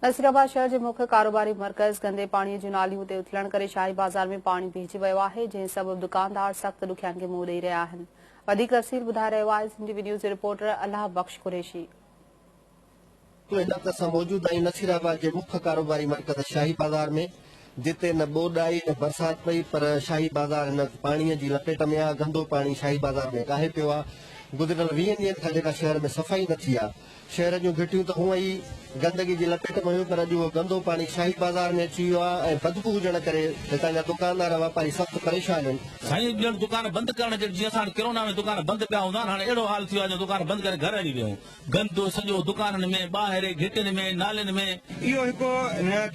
نصيرآباد شهر جي مک ڪاروباري مرڪز گندي پاڻي جون ناليون تي اٿلڻ ڪري شاهي بازار ۾ پاڻي بيهجي ويو آهي، جنهن سبب دڪاندار سخت ڏکيائين کي منهن ڏئي رهيا آهن. وڌيڪ تفصيل ٻڌائي رهيو آهي سنڌ ٽي وي نيوز جو رپورٽر الله بخش قريشي. هن وقت اسان موجود آهيون نصيرآباد جي مک ڪاروباري مرڪز شاهي بازار ۾ جتي نه ٻوڏ آئي نه برسات پئي پر شاهي بازار هن وقت پاڻي جي لپيٽ ۾ آهي، گندو پاڻي شاهي بازار ۾ ڪاهي پيو آهي، گذريل ويهن ڏينهن کان جيڪا شهر ۾ صفائي نه ٿي آهي، شهر جون گهٽيون ته هونء ئي گندگي جي لپيٽ ۾ هيون پر اڄ اهو گندو پاڻي شاهي بازار ۾ اچي ويو آهي ۽ بدبو هجڻ ڪري هتان جا دڪاندار واپاري سخت پريشان آهن. سائين ڄڻ دڪان بند ڪرڻ جهڙ جيئن اسان وٽ ڪرونا ۾ دڪان بند پيا هوندا آهن هاڻي اهڙو حال ٿي ويو آهي جو دڪان بند ڪري گهر هلي ويون گند سڄو دڪانن ۾ ٻاهر گهٽين ۾ نالين ۾. اهو هڪ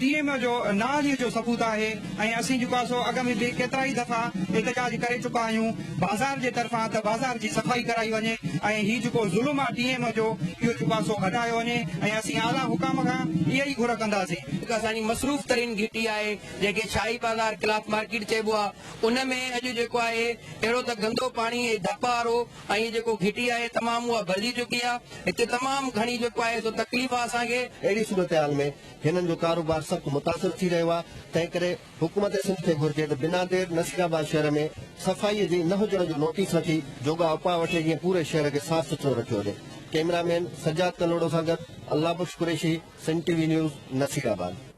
ٽي ايم جو نااهلي جو ثبوت آهي ۽ اسين جيڪو آهي سو اڳ ۾ به ڪيترائي دفعا احتجاج ڪري چڪا آهيون بازار جي طرفان ته بازار جي صفائي ڪرائي وڃي ۽ هي جيڪو ظلم آهي ٽي ايم جو اهو جيڪو آهي سو هٽايو وڃي ۽ اسين اعليٰ حڪام کان اها ئي گهر ڪنداسين. هڪ اسان جي مصروف ترين گهٽي آهي جنهن کي شاهي بازار ڪلاٿ مارڪيٽ چئبو آهي ان ۾ اڄ جيڪو آهي اهڙو ته گندو پاڻي ۽ ڌپ وارو ۽ هي جيڪو گهٽي آهي تمام اها ڀرجي چڪي آهي هتي تمام گهڻي جيڪو آهي سو تڪليف آهي اسان کي. اهڙي صورتحال ۾ هنن جو ڪاروبار سخت متاثر ٿي رهيو آهي، تنهنڪري حڪومت سنڌ کي گهرجي ته بنا دير نصيرآباد شهر ۾ صفائي جي نه هجڻ جو نوٽيس وٺي جوڳا اپاء وٺي جيئن پوري شهر کي صاف سٿرو رکيو وڃي. ڪئميرا مين سجاد ڪلهوڙو سان گڏ Allah Bakhsh Qureshi, Sindh T V news, Nasirabad.